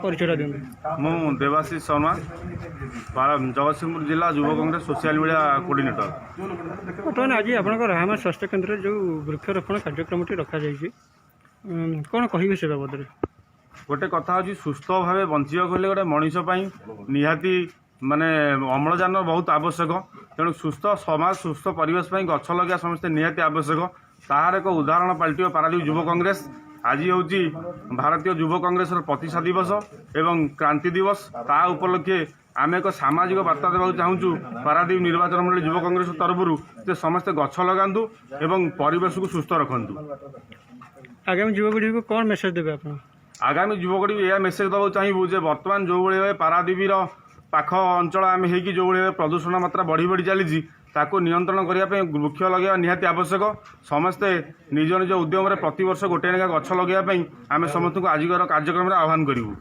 ପରିଚୟଟା ଦିଅନ୍ତୁ। ମୁଁ ଦେବାଶିଷ ଶର୍ମା, ଜଗତସିଂହପୁର ଜିଲ୍ଲା ଯୁବ କଂଗ୍ରେସ ସୋସିଆଲ ମିଡ଼ିଆ କୋଅର୍ଡିନେଟର। ବର୍ତ୍ତମାନ ଆଜି ଆପଣଙ୍କ ରାହାମା ସ୍ୱାସ୍ଥ୍ୟ କେନ୍ଦ୍ରରେ ଯେଉଁ ବୃକ୍ଷରୋପଣ କାର୍ଯ୍ୟକ୍ରମଟି ରଖାଯାଇଛି, କ'ଣ କହିବେ ସେ ବାବଦରେ? ଗୋଟେ କଥା ହେଉଛି, ସୁସ୍ଥ ଭାବେ ବଞ୍ଚିବାକୁ ହେଲେ ଗୋଟେ ମଣିଷ ପାଇଁ ନିହାତି ମାନେ ଅମ୍ଳଜାନ ବହୁତ ଆବଶ୍ୟକ। ତେଣୁ ସୁସ୍ଥ ସମାଜ, ସୁସ୍ଥ ପରିବେଶ ପାଇଁ ଗଛ ଲଗାଇବା ସମସ୍ତେ ନିହାତି ଆବଶ୍ୟକ। ତାହାର ଏକ ଉଦାହରଣ ପାଲଟିବ ପାରାଦୀପ ଯୁବ କଂଗ୍ରେସ। ଆଜି ହେଉଛି ଭାରତୀୟ ଯୁବ କଂଗ୍ରେସର ପ୍ରତିଷ୍ଠା ଦିବସ ଏବଂ କ୍ରାନ୍ତି ଦିବସ। ତା ଉପଲକ୍ଷେ ଆମେ ଏକ ସାମାଜିକ ବାର୍ତ୍ତା ଦେବାକୁ ଚାହୁଁଛୁ ପାରାଦୀପ ନିର୍ବାଚନ ମଣ୍ଡଳୀ ଯୁବ କଂଗ୍ରେସ ତରଫରୁ ଯେ ସମସ୍ତେ ଗଛ ଲଗାନ୍ତୁ ଏବଂ ପରିବେଶକୁ ସୁସ୍ଥ ରଖନ୍ତୁ। ଆଗାମୀ ଯୁବପିଢ଼ିକୁ କ'ଣ ମେସେଜ ଦେବେ ଆପଣ? ଆଗାମୀ ଯୁବକଟି ଏହା ମେସେଜ ଦେବାକୁ ଚାହିଁବୁ ଯେ ବର୍ତ୍ତମାନ ଯେଉଁଭଳି ଭାବେ ପାରାଦୀପର ପାଖ ଅଞ୍ଚଳ ଆମେ ହେଇକି ଯେଉଁଭଳି ଭାବେ ପ୍ରଦୂଷଣ ମାତ୍ରା ବଢ଼ି ବଢ଼ି ଚାଲିଛି, ତାକୁ ନିୟନ୍ତ୍ରଣ କରିବା ପାଇଁ ବୃକ୍ଷ ଲଗାଇବା ନିହାତି ଆବଶ୍ୟକ। ସମସ୍ତେ ନିଜ ନିଜ ଉଦ୍ୟମରେ ପ୍ରତିବର୍ଷ ଗୋଟିଏ ଲେଖା ଗଛ ଲଗାଇବା ପାଇଁ ଆମେ ସମସ୍ତଙ୍କୁ ଆଜିକାର କାର୍ଯ୍ୟକ୍ରମରେ ଆହ୍ୱାନ କରିବୁ।